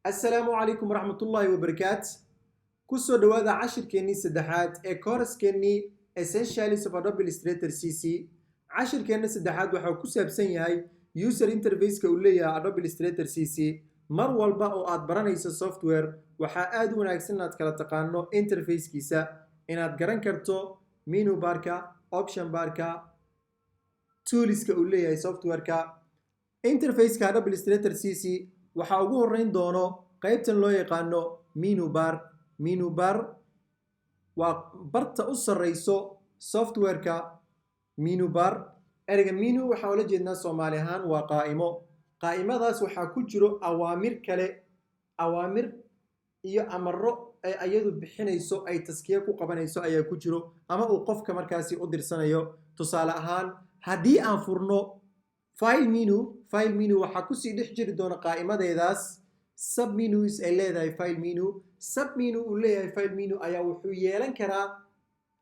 Asalaamu calaykum waraxmatullaahi wabarakaat. Kusoo dhowaada cashirkeennii saddexaad ee kooraskeenii Essentials of Adobe Illustrator CC. Cashirkeenna saddexaad waxaa ku saabsan yahay user interface-ka uu leeyahay Adobe Illustrator CC. Mar walba oo aad baranayso software, waxaa aad u wanaagsan inaad kala taqaano interface-kiisa, inaad garan karto menu barka, option barka, toolska uu leeyahay software-ka. Interface-ka Adobe Illustrator CC waxaa ugu horeyn doono qaybtan loo yaqaano menu bar. Menu bar waa barta u sarreyso software-ka. Menu bar, ereyga menu waxaa ula jeednaa Soomaali ahaan waa qaa'imo. Qaa'imadaas waxaa ku jiro awaamir kale, awaamir iyo amaro ay ayadu bixinayso, ay taskiye ku qabanayso ayaa ku jiro, ama uu qofka markaasi u dirsanayo. Tusaale ahaan, haddii aan furno file menu, file menu waxaa kusii dhex jiri doona qaa'imadeedaas sub menus ay leedahay file menu. Sub menu uu leeyahay file menu ayaa wuxuu yeelan karaa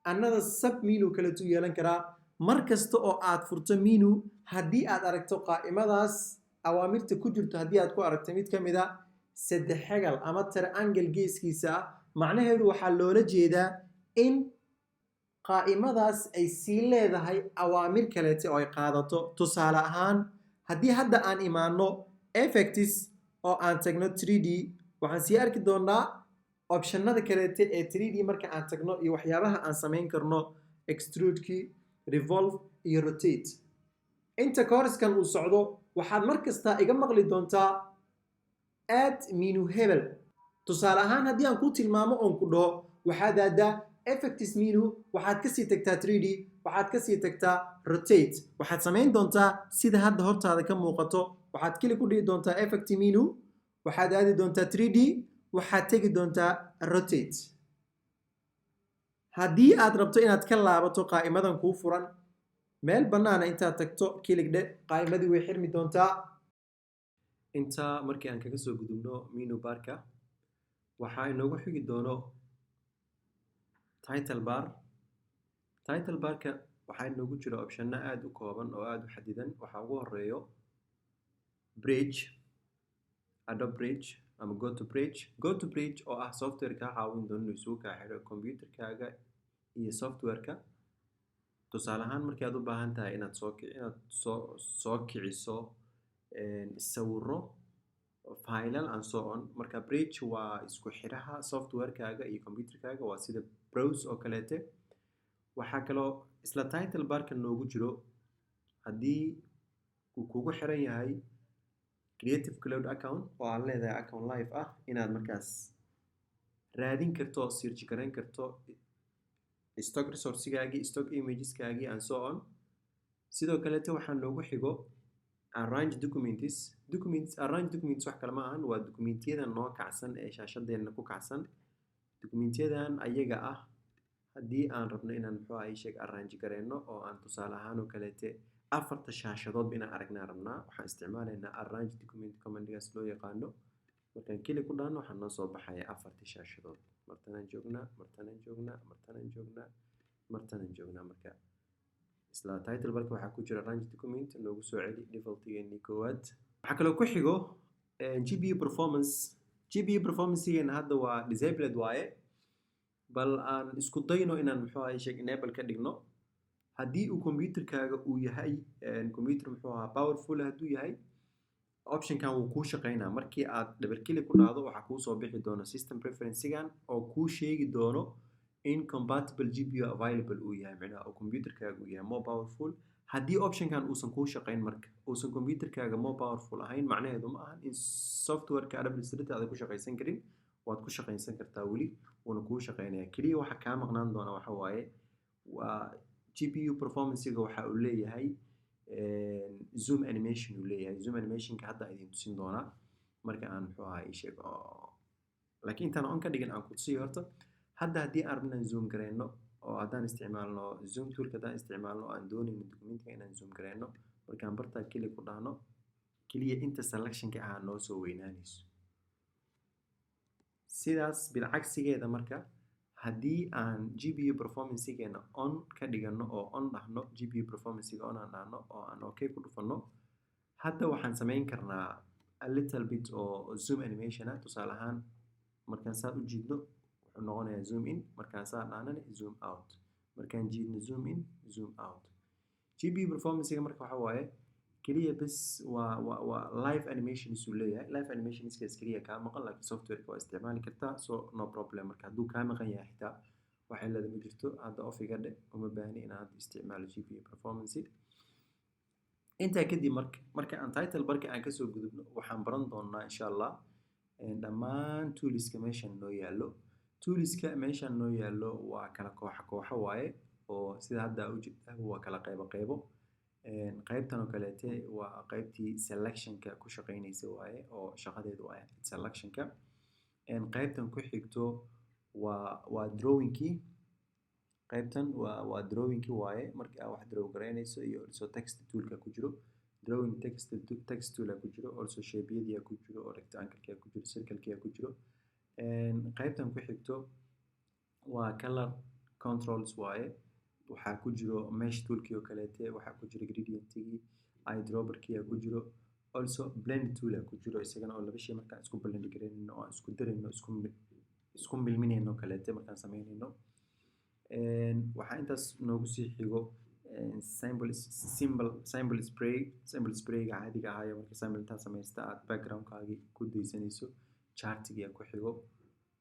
another sub menu kaleetuu yeelan karaa. Mar kasta oo aad furto menu, haddii aad aragto qaa'imadaas awaamirta ku jirto, haddii aad ku aragto mid ka mid a saddex xegal ama triangle geeskiisa ah, macnaheedu waxaa loola jeedaa in qaa'imadaas ay sii leedahay awaamir kaleete oo ay qaadato. Tusaale ahaan, haddii hadda aan imaano effects oo aan tagno 3D, waxaan sii arki doonaa optionada kaleete ee 3D marka aan tagno iyo waxyaabaha aan samayn karno: extrudekii, revolve iyo rotate. Inta kooriskan uu socdo, waxaad mar kasta iga maqli doontaa add menu hebel. Tusaale ahaan, haddii aan kuu tilmaamo oon ku dhaho waxaad aadaa effects menu, waxaad kasii tagtaa 3D, waxaad kasii tagtaa rotate, waxaad samayn doontaa sida hadda hortaada ka muuqato. Waxaad click ku dhihi doontaa effect menu, waxaad aadi doontaa 3D, waxaad tegi doontaa rotate. Haddii aad rabto inaad ka laabato qaa'imadan kuu furan, meel bannaana intaad tagto click dhe, qaa'imadii way xirmi doontaa. Intaa markii aan kaga soo gudubno menu barka, waxaa inoogu xigi doono title bar. Title barka waxaa inoogu jira optionno aada u kooban oo aada u xadidan. Waxaa ugu horeeyo bridge, Adobe Bridge ama Go to Bridge. Go to Bridge oo ah software kaa caawin doono inuu isugu kaa xidho computerkaaga iyo softwareka. Tusaale ahaan, markii aad u baahan tahay inaad soo kiciso sawiro, faylal and so on. Marka bridge waa isku xiraha softwarekaaga iyo computerkaaga, waa sida browse oo kaleete. Waxaa kaloo isla title barka noogu jiro, haddii uu kugu xiran yahay Creative Cloud account oo aad leedahay account live ah, inaad markaas raadin karto, search garayn karto stock resourcegaagii, stock imageskaagii and so on. Sidoo kaleete waxaa noogu xigo arrange documents. Documents, arrange documents wax kale ma ahan, waa documentyadan noo kacsan ee shaashadeena ku kacsan. Documentiyadan ayaga ah, haddii aan rabno inaan, muxuu ahay, sheeg, arrange gareyno oo aan tusaale ahaan oo kaleete afarta shaashadoodba inaan aragnaa rabnaa, waxaan isticmaalaynaa arrange document commandigaas loo yaqaano. Markaan click ku dhahno, waxaa noo soo baxaya afartii shaashadood. Martanaan joognaa, martanaan joognaa, martanaan joognaa, martanaan joognaa. Marka isla title barka waxaa ku jira arrange document. Noogu soo celi defaultigeenii koowaad. Waxaa kaloo ku xigo GPU performance. GPU performancegeena hadda waa disabled waaye. Bal aan isku dayno inaan, muxuu ahay, sheeg, enable ka dhigno. Haddii uu computerkaaga uu yahay computer, muxuu ahaa, powerful hadduu yahay, optionkan wuu kuu shaqeynaa. Markii aad double click ku dhahdo, waxaa kuu soo bixi doona system preferencegan oo kuu sheegi doono in compatible GPU available uu yahay, micnaha oo computerkaaga uu yahay more powerful. Haddii optionkan uusan kuu shaqeyn, marka uusan computerkaaga more powerful ahayn, macnaheedu ma ahan in softwareka Adobe Illustrator aadan ku shaqaysan karin. Waad ku shaqaysan kartaa weli, wuuna kuu shaqeynaya. Keliya waxa kaa maqnaan doona waxa waaye waa GPU performancega. Waxa uu leeyahay zoom animation uu leeyahay. Zoom animationka hadda idin tusin doonaa marka aan, muxuu ahaa, ii sheeg, laakiin intaan on ka dhigin aan ku tusiyo horta. Hadda haddii aan rabno inaan zoom gareyno oo haddaan isticmaalno zoom toolka, haddaan isticmaalno oo aan doonayno documentiga inaan zoom gareyno, markaan bartaa click ku dhahno, keliya inta selectionka ahaa noo soo weynaanayso. Sidaas bilcagsigeeda, marka Haddii aan GPU performancegeena on ka dhigano oo on dhahno, GPU performancega on aan dhahno oo aan okay ku dhufano, hadda waxaan samayn karnaa a little bit oo zoom animation ah. Tusaale ahaan, markaan saa u jiidno, wuxuu noqonayaa zoom in. Markaan saa dhahnana, zoom out. Markaan jiidno, zoom in, zoom out. GPU performancega marka waxa waaye keliya bes waa live animations uu leeyahay. Live animationskaas keliya kaa maqan, laakiin softwareka waa isticmaali kartaa, so no problem. Marka hadduu kaa maqan yahay, xitaa waxay leeda ma jirto. Hadda off iga dhe, uma baahni inaan hadda isticmaalo GPU performance. Intaa kadib, marka aan title barka aan kasoo gudubno, waxaan baran doonaa, insha Allah, dhammaan toolska meeshan noo yaallo. Toolska meeshan noo yaallo waa kala kooxa kooxo waaye, oo sida hadda ujeeda waa kala qaybo qaybo. Qaybtan oo kaleete waa qaybtii selectionka ku shaqeynaysa waaye, oo shaqadeedu ay ahayd selectionka. Qaybtan ku xigto waa drawingkii. Qaybtan waa drawingkii waaye, marka aad wax draw garaynayso, iyo also text toolka ku jiro, drawing text tool ku jiro, also shapeyadii ku jiro, oo rectangle ku jiro, circle ku jiro. Qaybtan ku xigto waa color controls waaye. Waxaa ku jiro mesh toolkii oo kaleete, waxaa ku jiro gradientigii, eyedropperkii ku jiro, also blend tool ku jiro isagana, oo laba shay markaan isku blend garaynayno oo aan isku darayno, isku milminayno kaleete markaan samaynayno. Waxaa intaas noogu sii xigo simple spray, simple sprayga caadiga ahayo, marka simple intaa samaysta aad backgroundkaagii ku daysanayso. Chartiga ku xigo.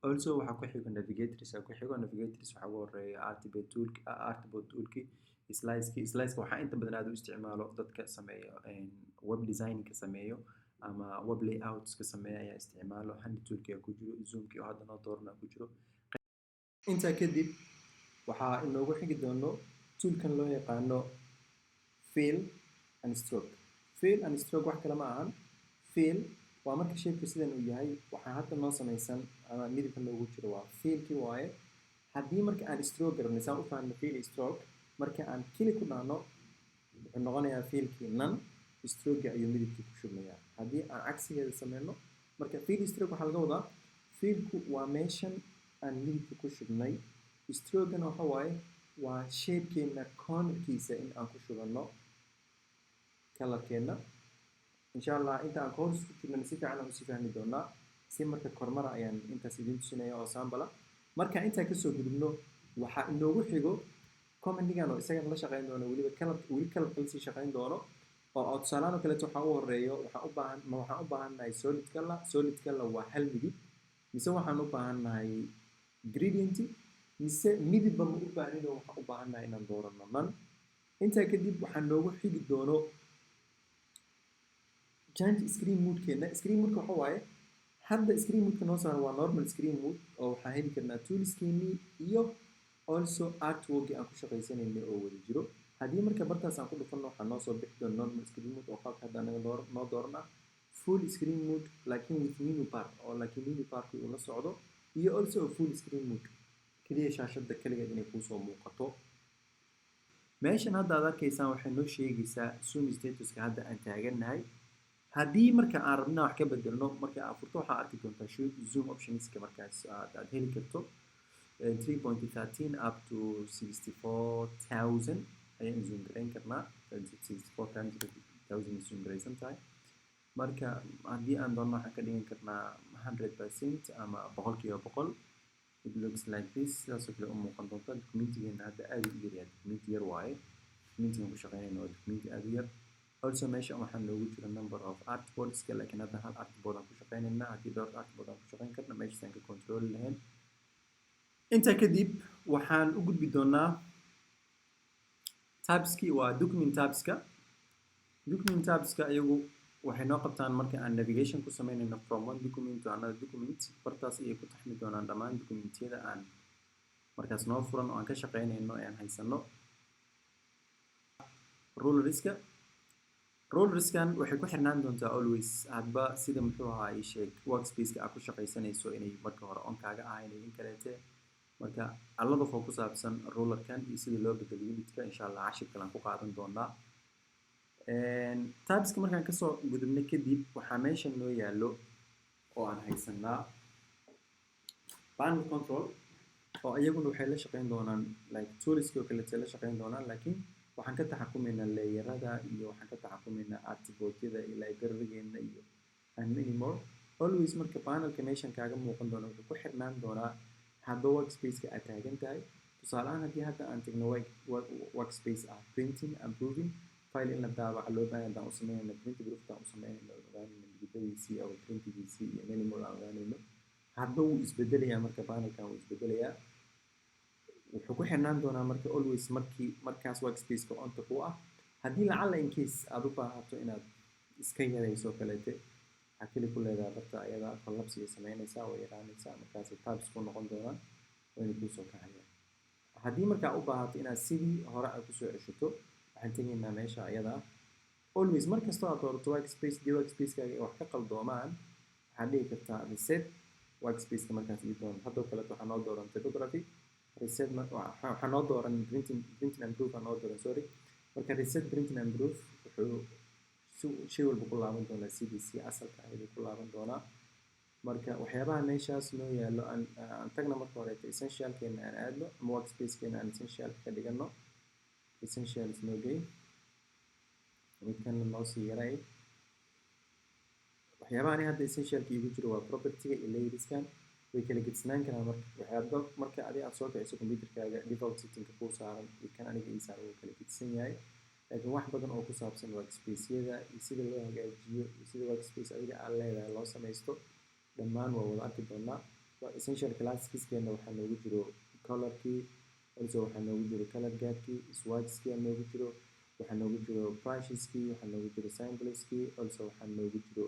Also waxaa ku xigo navigators ku xigo. Navigators waxaa ugu horeeya artboard tool, artboard toolki, sliceki. Sliceka waxaa inta badan aad u isticmaalo dadka sameeyo web designka sameeyo ama web layoutska sameeya ayaa isticmaalo. Hand toolki ku jiro, zoomki oo hadda noo doorana ku jiro. Intaa kadib waxaa inoogu xigi doono toolkan loo yaqaano fill and stroke. Fill and stroke wax kale ma ahan. Fill waa marka shapeka sidan uu yahay. Waxaa hadda noo samaysan ama midabka noogu jiro waa fillkii waaye. Haddii marka aan stroke garabnay, saan u fahanno fill, stroke, marka aan click ku dhahno, wuxuu noqonayaa fillkii none, stroke ayuu midabkii ku shubmayaa. Haddii aan cagsigeeda sameyno, marka fill stroke waxaa laga wadaa fillku waa meeshan aan midabka ku shubnay, strokena waxa waaye waa shapekeena cornerkiisa in aan ku shubanno colorkeena. Insha Allah, inta aan course ku jirnana si fiican aan usii fahmi doonaa. Si marka kormara ayaan intaas idin tusinaya oo sample ah. Marka intaa kasoo gudubno, waxaa inoogu xigo commandigan oo isagana la shaqeyn doono, weliba color, weli colorka lasii shaqeyn doono, oo tusaalahaan oo kaleeto waxaa u horeeyo, waxaan u baahan ma waxaan u baahannahay solid color. Solid color waa hal midib, mise waxaan u baahannahay gradient, mise midibba ma u baahnin oo waxaan u baahannahay inaan doorano none? Intaa kadib waxaa noogu xigi doono change screen modekeena. Screen modeka waxa waaye, hadda screen modeka noo saaran waa normal screen mode, oo waxaan heli karnaa toolskeenii iyo also artworkii aan ku shaqaysanaynay oo wada jiro. Haddii marka bartaas aan ku dhufanno, waxaa noo soo bixi doona normal screen mode, oo qaabka hadda anaga noo dooran ah, full screen mode laakiin with menu bar, oo laakiin menu barki uu la socdo, iyo also full screen mode, keliya shaashadda kaligeed inay kuusoo muuqato. Meeshan hadda aad arkaysaan waxay noo sheegaysaa zoom statuska hadda aan taagannahay. Haddii marka aan rabna wax ka bedelno, marka aad furto, waxaa arki doontaa zoom optionska markaas aad heli karto. 3.13 up to 64,000 ayaan zoom garayn karnaa. 64,000 zoom garaysan tahay. Marka haddii aan doonno, waxaan ka dhigan karnaa 100% ama 100%. It looks like this, sidaasoo kale u muuqan doonta. Documentigeena hadda aad u yaryahay, documenti yar waaye. Documentigan ku shaqeynayna waa documenti aad u yar. Also meeshan waxaa noogu jira number of artboardska, laakiin hadda hal artboard aan ku shaqeynaynaa. Haddii dhowr artboard aan ku shaqeyn karna, meeshaasaan ka controli lahayn. Intaa kadib waxaan u gudbi doonaa tabski, waa document tabska. Document tabska iyagu waxay noo qabtaan marka aan navigation ku sameynayno from one document to another document. Bartaas ayay ku taxmi doonaan dhammaan documentyada aan markaas noo furan oo aan ka shaqeynayno ee aan haysano. Rulerska, rulerskan waxay ku xirnaan doontaa always hadba sida, muxuu ahaa, ii sheeg, workspaceka aad ku shaqaysanayso, inay marka hore on kaaga ahayn iyo in kaleete. Marka alladafoo ku saabsan rulerkan iyo sida loo bedelo unitka, insha Allah cashir kale aan ku qaadan doonaa. Tabska markaan kasoo gudubno kadib, waxaa meeshan noo yaallo oo aan haysanaa panel control. Oo iyaguna waxay la shaqeyn doonaan like toolskii oo kaleete la shaqeyn doonaan, laakiin waxaan ka taxakumaynaa layerada iyo waxaan ka taxakumaynaa artboardyada iyo librarygeena iyo and many more always. Marka panelka meeshan kaaga muuqan doona wuxuu ku xirnaan doonaa hadba workspaceka aad taagan tahay. Tusaale ahaan, haddii hadda aan tagno workspace ah printing and proofing, file in la daabaca loo baahan haddaan u sameynayno, print proof haddaan u sameynayno, ogaanayno midabadiisii ama printigiisii iyo many more aan ogaanayno, hadba wuu isbedelayaa. Marka panelkan wuu isbedelayaa, wuxuu ku xirnaan doonaa marka always markii markaas workspaceka onta ku ah. Haddii lacalla in case aad u baahato inaad iska yarayso kaleete, waxaa keli ku leedahay barta ayada, collapse ay sameynaysaa, way yaraanaysaa, markaasay tabs ku noqon doonaan, wayna kuusoo kacayaan. Haddii markaa u baahato inaad sidii hore aad kusoo ceshato, waxaan tegaynaa meesha ayada ah. Always mar kastoo aad doorato workspace, dii workspacekaaga ay wax ka qaldoomaan, waxaad dhihi kartaa reset workspaceka. Markaas ii dooran haddoo kaleeto waxaa noo dooran typography, reset waxaa noo dooran printing and proof aa noo dooran, sorry. Marka reset printing and proof wuxuu si shay walba ku laaban doonaa sidiisii asalka ahayd ku laaban doonaa. Marka waxyaabaha meeshaas noo yaallo, aan tagna marka horeeto essentialkeena aan aadno ama workspacekeena aan essentialka ka dhigano. Essentials noo gey, midkan noo sii yaray. Waxyaabaha ani hadda essentialka iigu jiro waa propertyga iyo layerskan. Way kala gedsinaan karaan. Marka waxyaaba marka adi aad soo kiciso computerkaaga, default settingka kuu saaran iyo kan aniga ii saaran wuu kala gedsan yahay, laakiin wax badan oo ku saabsan workspace-yada iyo sida loo hagaajiyo iyo sida workspace adiga aad leedahay loo samaysto, dhammaan waa wada arki doonaa. Waa essential classicskeena. Waxaa noogu jiro colorkii, also waxaa noogu jiro color guardkii, swatcheskii aa noogu jiro, waxaa noogu jiro brusheskii, waxaa noogu jiro symbolskii, also waxaa noogu jiro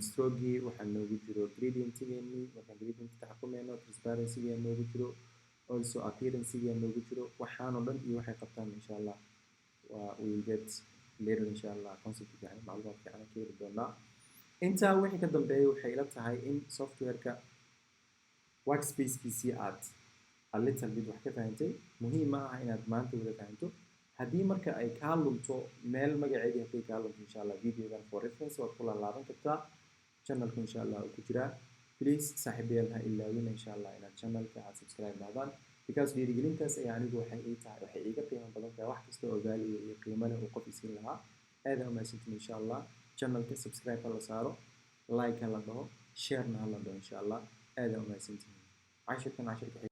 strokegii, waxaa noogu jiro gradientigeenii markaan gradient taxakumeyno, transparency-gii aa noogu jiro, also appearance-gii aa noogu jiro. Waxaanoo dhan iyo waxay qabtaan, insha Allah, waa we will get later, insha Allah. Concept fiican, macluumaad fiican ka heli doonaa. Intaa wixii ka dambeeya, waxay ila tahay in softwareka workspacekiisii aad a little bit wax ka fahantay. Muhiim ma aha inaad maanta wada fahanto. Haddii marka ay kaa lunto meel magaceedii, hadday kaa lunto, insha Allah videogan for reference waad ku laalaaban kartaa, channelku insha Allah uu ku jiraa. Please saaxiibayaal, ha ilaawina insha Allah inaad channelka aad subscribe dhahdaan, because dhiirigelintaas ayaa anigu waxay ii tahay, waxay iiga qiimo badan tahay wax kasta oo value iyo qiimo leh uu qof isiin lahaa. Aad aa umahadsantiin. Insha Allah channelka subscribe ha la saaro, like ha la dhaho, sharena ha la dhaho, insha Allah. Aad aa umahadsantihiin. Cashirkan cashirka xiga.